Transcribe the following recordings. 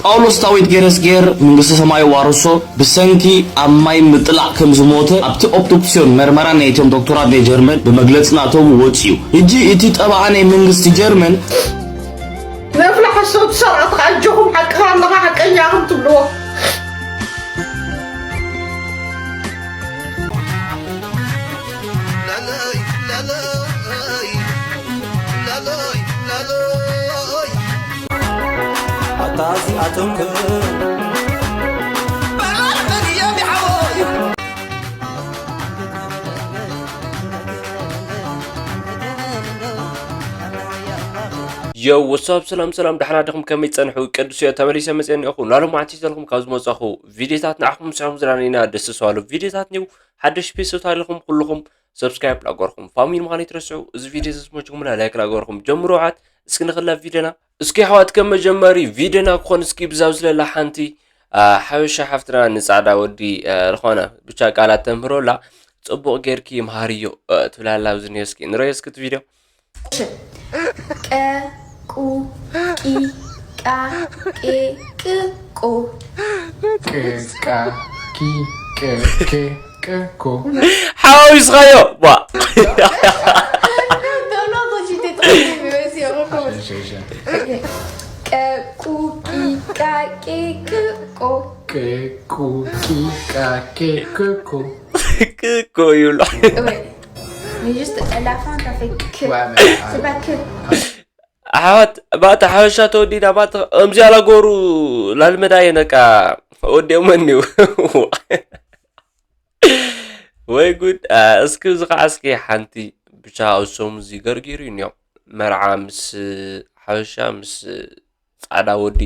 ጳውሎስ ዳዊት ገረስጌር መንግስተ ሰማይ ዋርሶ ብሰንኪ ኣብ ማይ ምጥላቕ ከም ዝሞተ ኣብቲ ኦብቶፕሲዮን መርመራ ናይቶም ዶክተራት ናይ ጀርመን ብመግለጺ ናቶም ወጺኡ። ሕጂ እቲ ጠበቓ ናይ መንግስቲ ጀርመን ነፍላ ሓሰውቲ ሰብኣት ኣጆኹም ሓቅኻ ኣለኻ ሓቀኛ ኢኹም ትብልዎ። ላሎይ ላሎይ ላሎይ ላሎይ ኣታ እዚኣቶም ከ Yo, what's up? ሰላም ሰላም፣ ደሓና ዲኹም? ከመይ ጸንሑ? ቅዱስ እየ፣ ተመሊሰ መጽየ እኒኦኹ። ላሎም ዓንቲ ዘለኹም ካብ ዝመጻኹ ቪድዮታት ንዓኹም ምስዕኹም ዝዳነና ደስ ዝሰዋሉ ቪድዮታት ኒው። ሓደሽ ቤተሰብ ታሪኹም ኩልኹም ሰብስክራይብ ላገርኹም፣ ፋሚሊ ምዃን ይትረስዑ። እዚ ቪድዮ ዝመችኩምና ላይክ ላገርኹም ጀምሩ። ዓት እስኪ ንኽላ ቪድዮና እስኪ ኣሕዋት፣ ከም መጀመሪ ቪድዮና ክኾን እስኪ ብዛብ ዝለላ ሓንቲ፣ አ፣ ሓበሻ ሓፍትና ንጻዕዳ ወዲ፣ አ፣ ዝኾነ ብቻ ቃላት ተምህሮላ ጽቡቕ ጌርኪ መሃርዮ፣ አ፣ ትብላላ ኣብዚ እኒኦ። እስኪ ንረዮ እስኪ እቲ ቪድዮ። ቀ፣ ቁ፣ ቂ፣ ቃ፣ ቄ፣ ቅ፣ ቆ። ቅ፣ ቃ፣ ቂ፣ ቅ፣ ኬ፣ ቅ፣ ኮ። ሓዋዊስኻዮ፣ ባ። Non, non, non, j'étais trop nulle, mais vas-y, on recommence. እሺ፣ እሺ። Ok. ቀ፣ ቁ፣ ቂ፣ ቃ፣ ቄ፣ ቅ፣ ቆ። ቅ፣ ቁ፣ ቂ፣ ቃ፣ ቄ፣ ቅ፣ ኮ። ቅ፣ ኮ ይብሎ። Ouais. Mais juste, à la fin, t'as fait que. Ouais, mais, c'est pas que. ኣሕዋት፣ ባእታ ሓበሻ ተወዲና፣ ባእታ ከምዚኣ ላገሩ ላልመዳየ ነቃ ወዲኦመኒ እዩ። ወይ ጉድ። አ፣ እስኪ እዚ ኸዓ እስኪ ሓንቲ ብቻ ኣብ ሰሙን እዚ ገርጊሩ እዩ እኒኦ። መርዓ ምስ ሓበሻ፣ ምስ ጻዕዳ ወዲ፣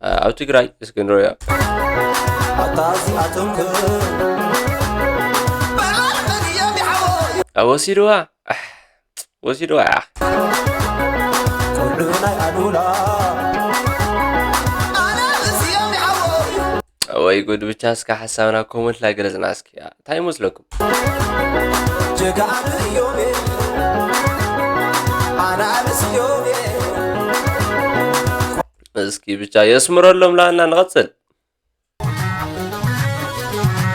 አ፣ ኣብ ትግራይ እስኪ ንሪኦ። ኣታ እዚኣቶም ከ? አ፣ ወሲድዋ። ኣሕ፣ ወሲድዋ እያ። ቆልዑ ናይ ኣሉላ። ወይ ጉድ፣ ብቻ እስከ ሓሳብና ኮመንት ላይ ገለጽና እስኪ። እንታይ ይመስለኩም? ጀጋኑ እዮም ኣናብስ እዮም። እስኪ ብቻ የስምረሎም ላና ንቐጽል።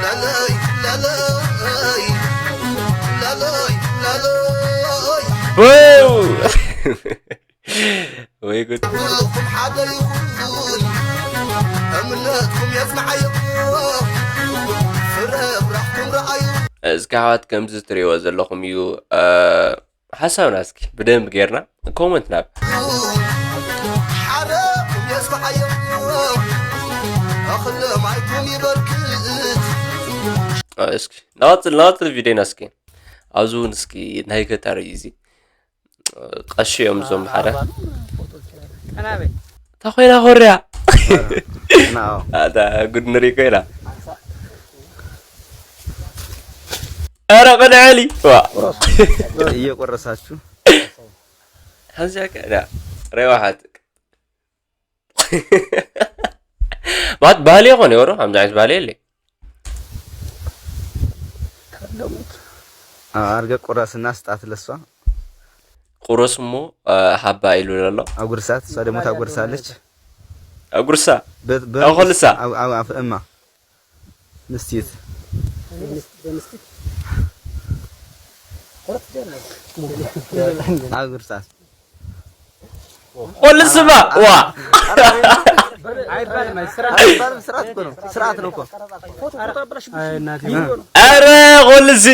ላለይ፣ ላለይ፣ ላለይ፣ ላለይ። ዋው! ወይ ጉድ። ኩልኹም ሓደ ይኹን፣ እምነትኩም የጽንዓዮ፣ ፍረ ብራኽኩም ረኣዩ። እስኪ ኣሕዋት ከምዚ ትሪእዎ ዘለኹም እዩ፣ እ፣ ሓሳብና እስኪ ብደንብ ጌርና ኮመንት ናብ ሓረኩም የጽንዓዮ፣ እኽለ ማይኩም ይበርክት። እስኪ ንቐጽል፣ ንቐጽል ቪድዮና እስኪ። ኣብዚ እውን እስኪ ናይ ገጠር እዩ እዚ። ቀሺ እዮም እዞም ሓደ። ቀናበይ። እታ ኮይና ኮርያ። ናው። ኣታ ጉድ ንርኢ ኮይና። ኧረ ቅድዐሊ። ዋ። እየቆረሳችሁ። ሀዚያ ከዳ። ሬዋ ሓትቅ። ማለት ባህሊ ይኾን ይወሮ? ከምዚ ዓይነት ባህሊ የለ። አ-፣ ኣርገ ቁረስና ስጣት ለሷ። ቁረስ እሞ፣ አ፣ ሃባ ኢሉ ዘሎ። ኣጉርሳት፣ እሷ ደግሞ ታጎርሳለች። ኣጉርሳ? በ-፣ በ-፣ ኣኹልሳ? ኣብ፣ ኣብ ኣፍ እማ። ንስቲት። ኣጉርሳት። ቆልስባ፣ ዋ። አይባልም፣ አይ፣ ስርዓት አይባልም፣ ስርዓት እኮ ነው። ስርዓት ነው እኮ። አይ፣ እናቴ። ኧረ ቆልሲ።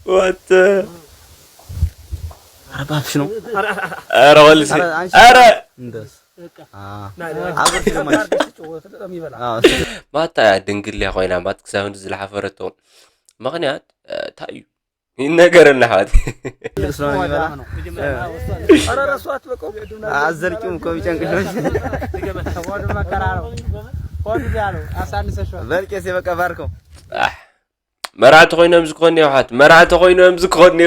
ዋት? ኧረ ባፍሽ ነው። ኧረ ቆልሲ። ኧረ አንቺ ኧረ እንደስ። አ፣ አብርሽ ነው ማለት። አዎ። ማታ ድንግል እያ ኮይና፣ ማት ክሳብ እንዲ ዝለሓፈረቶ ምኽንያት፣ እ፣ እንታይ እዩ? ይነገረና ኣሕዋት። ትልቅ ስለሆነ የሚበላ። ኧረ ረሱ አትበቀው። አዘልቂውም እኮ ቢጨንቅሽ ነው። ሆዱ መከራ ነው። ሆዱ ያለው አሳንሰሽዋል። በልቄስ የበቃ ባርከው። ኣሕ፣ መርዓቲ ኮይኖም ዝኮን ኣሕዋት፣ መርዓቲ ኮይኖም ዝኮን።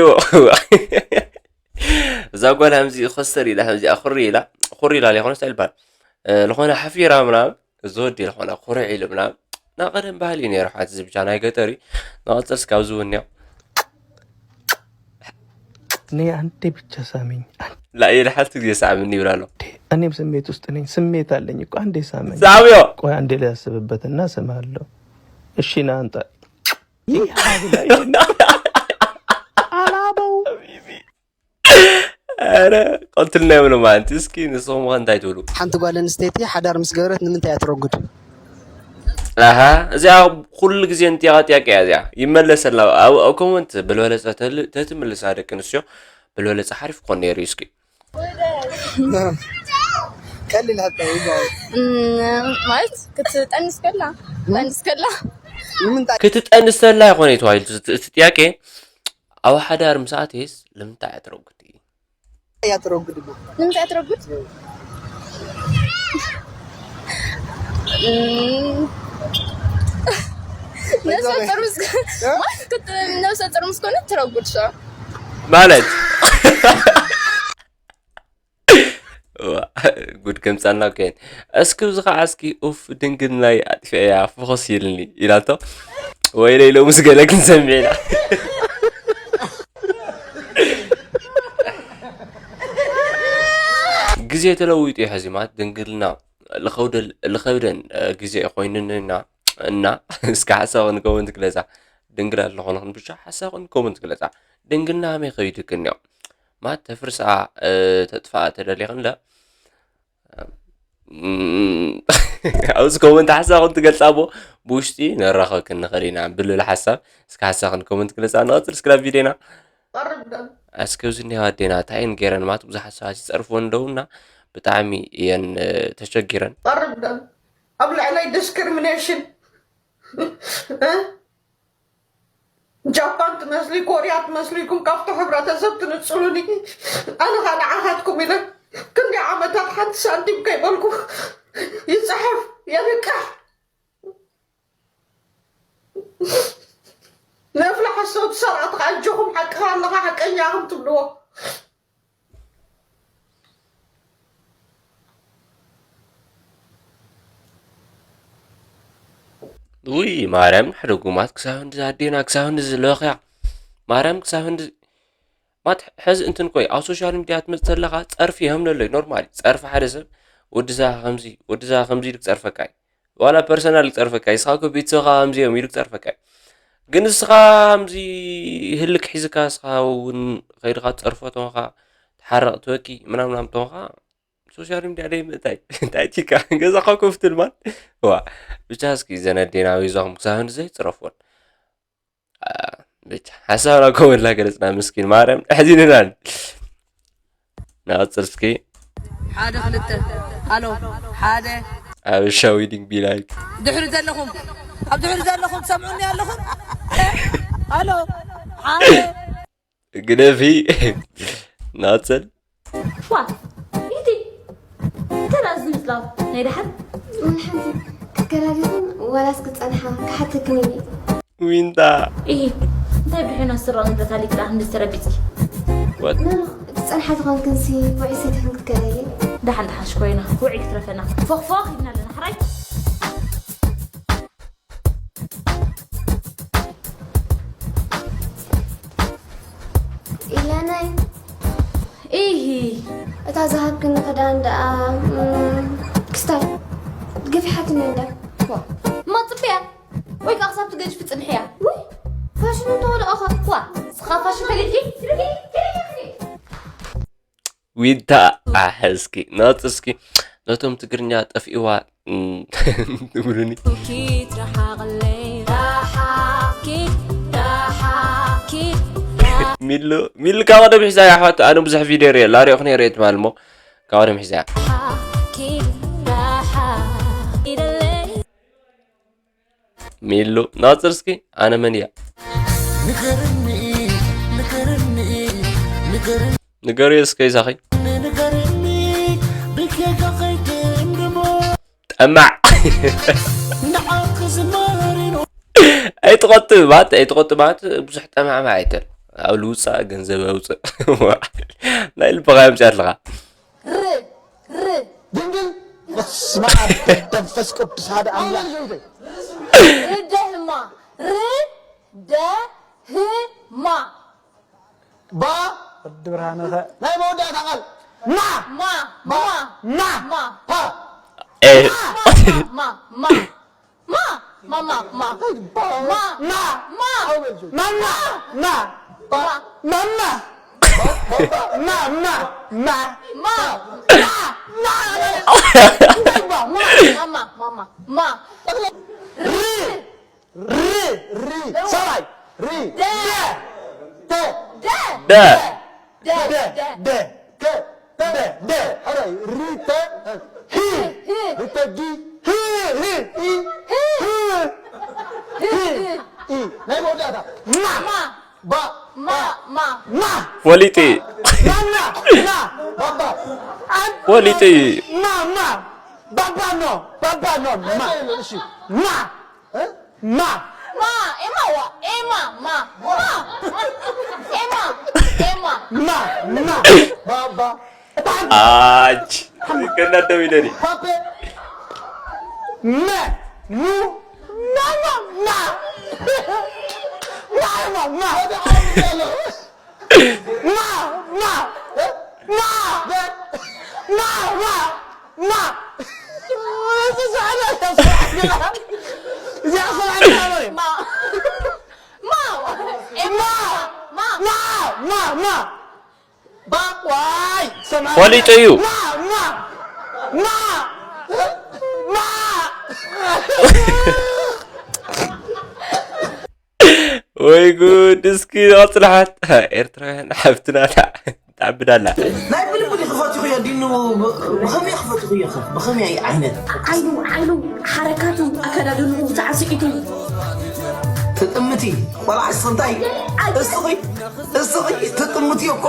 እዛ ጓል ከምዚ ኮስተር ኢላ፣ ከምዚ ኩሪ ኢላ፣ ኩሪ ኢላ ዘይኮነስ እንታይ ይባል? እ፣ ዝኾነ ሓፊራ ምናምን፣ እዚ ወዲ ዝኾነ ኩርዕ ኢሉ ምናምን፣ ናይ ቀደም ባህሊ እዩ ነይሩ። ሓንቲ እዚ ብቻ ናይ ገጠር እዩ። ንቐጽል እስካብ ዝውንያ። እኔ አንዴ ብቻ ሳመኝ። ላኢድ ሓንቲ ግዜ ሳዕምኒ ይብል ኣሎ። እኔም ስሜት ውስጥ ነኝ። ስሜት አለኝ እኮ አንዴ ሳመኝ። ሳብዮ ቆይ አንዴ ላስብበትና ስማለሁ። እሺ ና አንተ ይህ አብላ ይሄን አላበው ኧረ ቀትልና የብሎ ማለት እስኪ ንስኹም ከ እንታይ ትብሉ? ሓንቲ ጓል ኣንስተይቲ ሓዳር ምስ ገበረት ንምንታይ እያ ትረጉድ? ኣሃ እዚኣ ኩሉ ግዜ ንጥያቐ ጥያቄ እያ እዚኣ ይመለሰላ ኣብ ኮመንት ብልበለፀ ተትምልሳ ደቂ ኣንስትዮ ብልበለፀ ሓሪፍ ክኾን ነይሩ እዩ እስኪ ቀሊል ሀታ ይባል ማለት ክትጠንስ ከላ ጠንስ ከላ ንምንታይ ክትጠንስ ተላ ይኾነ ተባሂሉ እቲ ጥያቄ ኣብ ሓዳር ምስ ኣትየስ ልምንታይ እያ ትረጉድ እያ ትረጉድ እሞ ንምንታይ ትረጉድ ነብሰ ጡር ምስ ማለት ነብሰ ጡር ምስ ኮነት ትረጉድ ሻ ማለት ጉድ ከምፃልና ከን እስኪ ብዚ ከዓ እስኪ ኡፍ ድንግልናይ ኣጥፊአያ ፍኾስ ይልኒ ኢላቶ ወይለይ ሎምስ ገለ ክንሰምዕ ኢና ግዜ ተለዊጡ እዩ ሕዚ ማለት ድንግልና ልኸብደን ግዜ ኮይንንና እና እስኪ ሓሳብ ንከውን ትግለፃ ድንግል ኣለኾንኹን ብቻ ሓሳብ ንከውን ትግለፃ ድንግልና መይ ከይድክን እዮም ማት ተፍርሳ ተጥፋኣ ተደሊኽን ለ ኣብዚ ኮመንት ሓሳብ ትገልፃ ሞ ብውሽጢ ነራኸብ ክንኽእል ኢና ብልብል ሓሳብ እስኪ ሓሳብ ኮመንት ግለፃ ንቐፅል እስክላ ቪድዮና እስኪ ኣብዚ እኒሃ ኣዴና እንታይ እየን ገይረን ማለት ብዙሓት ሰባት ይፀርፍዎ ኣለውና ብጣዕሚ እየን ተሸጊረን ኣብ ልዕለይ ዲስክሪሚኔሽን ጃፓን ትመስሊ ኮርያ ትመስሊኩም ካብቲ ሕብረተሰብ ትንፅሉኒ ኣነ ኸ ንዓኻትኩም ኢለ ክንዲ ዓመታት ሓንቲ ሳንቲም ከይበልኩ ይፅሕፍ የልቅሕ ነፍላ ሓሶት ሰራእቲ ኣጆኹም ሓቅኻ ኣለኻ ሓቀኛ ኢኹም ትብልዎ ውይ ማርያም ሕደጉማት ክሳብ ህንዲ ኣዴና ክሳብ ህንዲ ዝለኽያ ማርያም ክሳብ ህንዲ ማት ሕዚ እንትን ኮይ ኣብ ሶሻል ሚድያ ትመፅእ ዘለካ ፀርፊ ይህምነለይ ኖርማል ፀርፊ ሓደ ሰብ ወድዛ ከምዚ ወድዛ ከምዚ ኢሉ ክፀርፈካ እዩ ዋላ ፐርሰናል ክፀርፈካ እዩ ስኻ ኮ ቤተሰብካ ከምዚ እዮም ኢሉ ክፀርፈካ እዩ ግን እስኻ ከምዚ ህልክ ሒዝካ እስኻ እውን ከይድካ ትፀርፎ ተኾንካ ትሓረቕ ትበኪ ምናምናም ተኾንካ ሶሻል ሚድያ ደይ ምእታይ እንታይ ቲካ ገዛኻ ኮፍ ትብል ማል ዋ ብቻ እስኪ ዘን ኣዴና ኣበይዛኹም ክሳብ ክንዲ ዘይፅረፍወን ብቻ ሓሳብና ኮመላ ገለፅና ምስኪን ማርያም ኣሕዚንናን ንቐፅል እስኪ ሓደ ክልተ ኣሎ ሓደ ኣብ ሻዊዲንግ ቢላይክ ድሕሪ ዘለኹም ኣብ ድሕሪ ዘለኹም ትሰምዑኒ ኣለኹም ኣሎ ሓደ ግደፊ ናፅል ዋ ኢቲ እንተ ደኣ ዝምስላ ናይ ደሓን ሓንቲ ክትከላሊኹን ዋላስ ክጸንሓ ክሓተክን ኢለ ዊንታ ኢሂ እንታይ ብድሕና ስራ ንብረት ኣሊጥላ ክንዲ ዝተረቢጽ ወጥ ኖኖ ክጸንሓ ዝኾንክንሲ ውዒ ሰቲኽን ክትከላየ ደሓን ደሓን ሽኮይና ውዒ ክትረፈና ፎኽፎኽ ኢልና ኣለና ሕራይ ኢላናይ ኢሂ እታ ዝሃብክኒ ክዳን ደኣ ክስታይ ገፊሓትኒ እንዳ ማ ፅበያ ወይ ከዓ ክሳብ ትገጅፊ ፅንሕያ ውይ ፋሽኑ እንተወደቐኸ ዋ ስኻ ፋሽን ፈሊጥኪ ዊንታ ኣሕዝኪ ናፅስኪ ነቶም ትግርኛ ጠፊእዋ ትብሉኒ ሚሉ ሚሉ ካብ ቀደም ሒዛ እያ ኣሕዋት ኣነ ብዙሕ ቪድዮ ሪኦ ላሪኦክ ነይረ እየ ትማል እሞ ካብ ቀደም ሒዛ እያ ሚሉ ናፅር እስኪ ኣነ መን እያ ንገሩ እስከ ይሳኸይ ጠማዕ ኣይትቆጥብ ባት ኣይትቆጥብ ማለት ብዙሕ ጠማዕማ ኣይተል ኣብ ልውፃእ ገንዘብ ኣውፅእ ናይ ልብኻ የምፅእ ኣለኻ ር ር ድንግል በስመ አብ መንፈስ ቅዱስ ሓደ አምላክ ርደህማ ርደህማ ባ ወዲ ብርሃነ ኸ ናይ መወዳእታ ቃል ማ ማ ማ ማ ማ ኤ ማ ማ ማ ማ ማ ማ ማ ማ ማ ማ ማማ ማ ማማ ማ ማ ማ ማ ማ ማ ማማ ማማ ማ ሪ ሪ ሪ ሰባይ ሪ ደ ደ ደ ደ ደ ደ ደ ደ ሐራይ ሪተ ሂ ሪተ ጊ ሂ ሂ ሂ ሂ ኢ ናይ መወዳእታ ማ ማ ባ ማ ማ ማ ወሊጢ ማ ማ ማ ባባ ወሊጢ ማ ማ ባባ ኖ ባባ ኖ ማ እሺ ማ ማ ማ ኤማ ዋ ኤማ ማ ማ ኤማ ኤማ ማ ማ ባባ ኣች ከናደው ይደኒ ፓፔ መ ሙ ማ ማ ማ ማ ማ ማ ማ ማ ማ ማ ማ ማ እዚኣ ስራሕ ግና እዚኣ ስራሕ ግና በል። ማ ማ ኤማ ማ ማ ማ ማ ባ ዋይ ሰማይ ፈሊጡ እዩ። ማ ማ ማ ማ ወይ ጉድ! እስኪ ኣጽንሓት ኤርትራውያን ሓፍትና ተዓብዳላ ናይ ብልቢ ድዩ ክፈትኹዮ ዲኑ ብኸመይ ክፈትኹዮ ኸ ብኸመይ ዓይነት ዓይኑ ዓይኑ ሓረካቱ ኣከዳድንኡ ሳዕስዒቱ ትጥምቲ ቆልዓ ስንታይ እስኺ እስኺ ትጥምቲ እኮ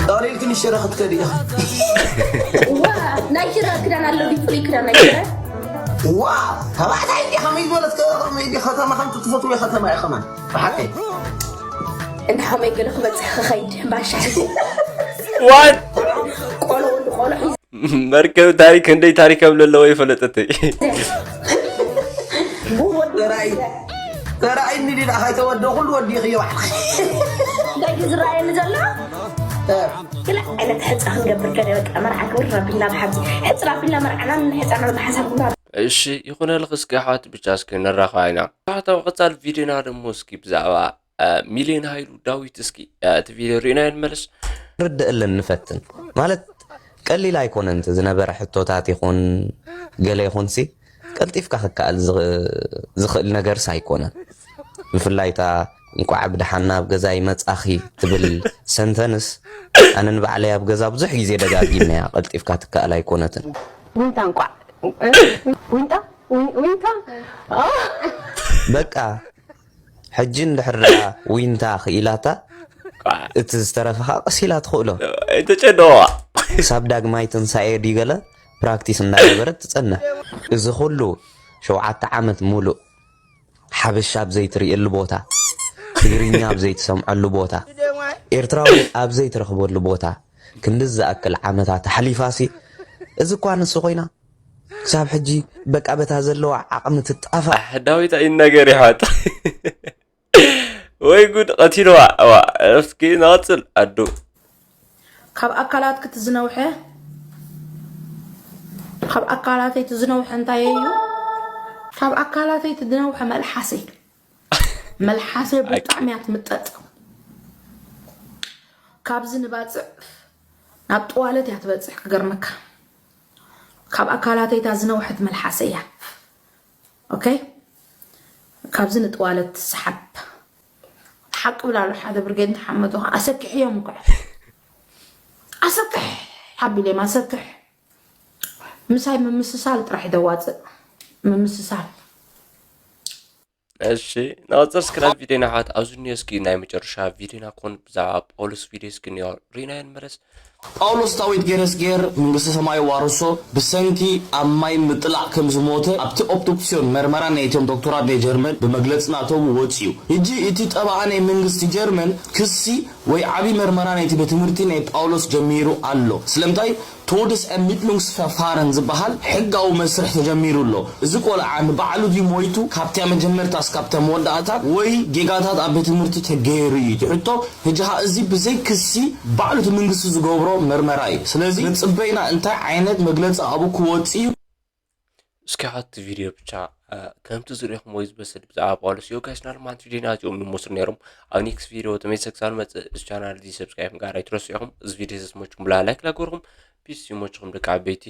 ጠቕሊልክን ሽረ ክትከዲ ኢኺ ዋ ናይ ሽረ ክዳን ኣሎ ድዩ ፍሉይ ክዳን ናይ ሽረ ዋ ተባዕታይ እንዲ ከመይ ዝበለት ከመይ እንዲ ከተማ ከም ትፈትዎ ከተማ ኢኸማ ብሓቀይ እንዳ ከመይ ገለ ክበፅሕ ክኸይድ ባሻ ዋት ቆሎ ወዲ ቆሎ ሒዙ መርከብ ታሪክ እንደይ ታሪክ ከም ዘለዎ ይፈለጠተይ ተራእይ ተራእይ እንዲ ዳ ከይተወደ ኩሉ ወዲኽዮ ባዕልኺ እንታይ እዩ ዝረኣየኒ ዘሎ ግላ ዓይነት ሕፃ ክንገብር ገለ በቃ መርዓ ክብር ራቢልና ብሓዚ ሕፅ ራቢልና መርዓና ንሕፃና ብሓሳብ ግብራ እሺ ይኹነልኽ እስኪ ኣሕዋት ብቻ እስኪ ንራኸባ ኢና ኣሕዋት ኣብ ቀፃል ቪድዮና ደሞ እስኪ ብዛዕባ ሚሊዮን ሃይሉ ዳዊት እስኪ እቲ ቪድዮ ርኢና ንመለስ ርድእልን ንፈትን ማለት ቀሊል ኣይኮነን እቲ ዝነበረ ሕቶታት ይኹን ገለ ይኹን ሲ ቀልጢፍካ ክከኣል ዝኽ- ዝኽእል ነገርስ ኣይኮነን ብፍላይ እታ እንቋዕ ብደሓን ናብ ገዛይ መጻኺ ትብል ሰንተንስ ኣነ ንባዕለይ ኣብ ገዛ ብዙሕ ግዜ ደጋጊመያ ቀልጢፍካ ትከኣል ኣይኮነትን ዊንታ እንቋዕ ዊንታ ዊንታ በቃ ሕጂ እንድሕር ደኣ ዊንታ ክኢላታ እቲ ዝተረፈኻ ቀስ ኢላ ትኽእሎ ኣይተጨደዋ ክሳብ ዳግማይ ትንሳኤ ድዩ ገለ ፕራክቲስ እንዳገበረት ትጸንሕ እዚ ኩሉ ሸውዓተ ዓመት ሙሉእ ሓበሻ ኣብ ዘይትርእየሉ ቦታ ትግርኛ ኣብ ዘይትሰምዐሉ ቦታ ኤርትራዊ ኣብ ዘይትረኽበሉ ቦታ ክንድዚ ዝኣክል ዓመታት ኣሕሊፋሲ እዚ እኳ ንሱ ኮይና ክሳብ ሕጂ በቃ በታ ዘለዋ ዓቕሚ ትጣፋእ ዳዊት ኣይነገር ይሓጥ ወይ ጉድ ቀቲልዋ እዋ እስኪ ንቐፅል ኣዱ ካብ ኣካላትኪ እቲ ዝነውሐ ካብ ኣካላተይ እቲ ዝነውሐ እንታይ እዩ ካብ ኣካላተይ እቲ ዝነውሐ መልሓሰይ መልሓሰይ ብጣዕሚ እያ ትምጠጥ ካብዚ ንባፅዕ ናብ ጠዋለት እያ ትበፅሕ ክገርመካ ካብ ኣካላተይ እታ ዝነውሐት መልሓሰይ እያ ኦኬ ካብዚ ንጥዋለት ትስሓብ ሓቂ ብላሉ ሓደ ብርጌድ እንተሓመጡ ኣሰክሕ እዮም እኮ ኣሰክሕ ሓቢሎም ኣሰክሕ ምሳይ ምምስሳል ጥራሕ ደዋፅእ ምምስሳል እሺ ንቐፅል እስኪ ናብ ቪድዮና ኣሕዋት ኣብዚ እኒኦ እስኪ ናይ መጨረሻ ቪድዮና ክኾን ብዛዕባ ጳውሎስ ቪድዮ እስኪ እኒኦ ርኢናዮ ንመለስ ጳውሎስ ዳዊት ገረዝጌር መንግስተ ሰማይ ዋርሶ ብሰንኪ ኣብ ማይ ምጥላቕ ከም ዝሞተ ኣብቲ ኦብቶፕስዮን መርመራ ናይቶም ዶክተራት ናይ ጀርመን ብመግለጺ ናቶም ወጺኡ። ሕጂ እቲ ጠበቓ ናይ መንግስቲ ጀርመን ክሲ ወይ ዓቢ መርመራ ናይቲ ቤት ትምህርቲ ናይ ጳውሎስ ጀሚሩ ኣሎ። ስለምንታይ? Todes Ermittlungsverfahren ዝበሃል ሕጋዊ መስርሕ ተጀሚሩ ኣሎ። እዚ ቆልዓ ንባዕሉ ድዩ ሞይቱ ካብታ መጀመርታስ ካብታ መወዳእታ ወይ ጌጋታት ኣብ ቤት ትምህርቲ ተገይሩ እዩ እቲ ሕቶ። ሕጂ ኸኣ እዚ ብዘይ ክሲ ባዕሉ እቲ መንግስቲ ዝገብሮ መርመራ እዩ። ስለዚ ንጽበይና እንታይ ዓይነት መግለጺ ኣብኡ ክወጽእ እዩ? እስኪ ሓቲ ቪድዮ ብቻ ከምቲ ዝሪእኹም ወይ ዝበሰል ብዛዕባ ጳውሎስ ዮጋስ ናልማንት ቪድዮ ናዚኦም ንመስሉ ነይሮም። ኣብ ኔክስት ቪድዮ ተመልሰ ክሳብ መፅእ እዚ ቻናል እዚ ሰብስክራይብ ምግባር ኣይትረስዑ ኢኹም። እዚ ቪድዮ ዝመችኩም ብላ ላይክ ላገርኩም። ፒስ ይመችኹም ደቂ ዓበይቲ።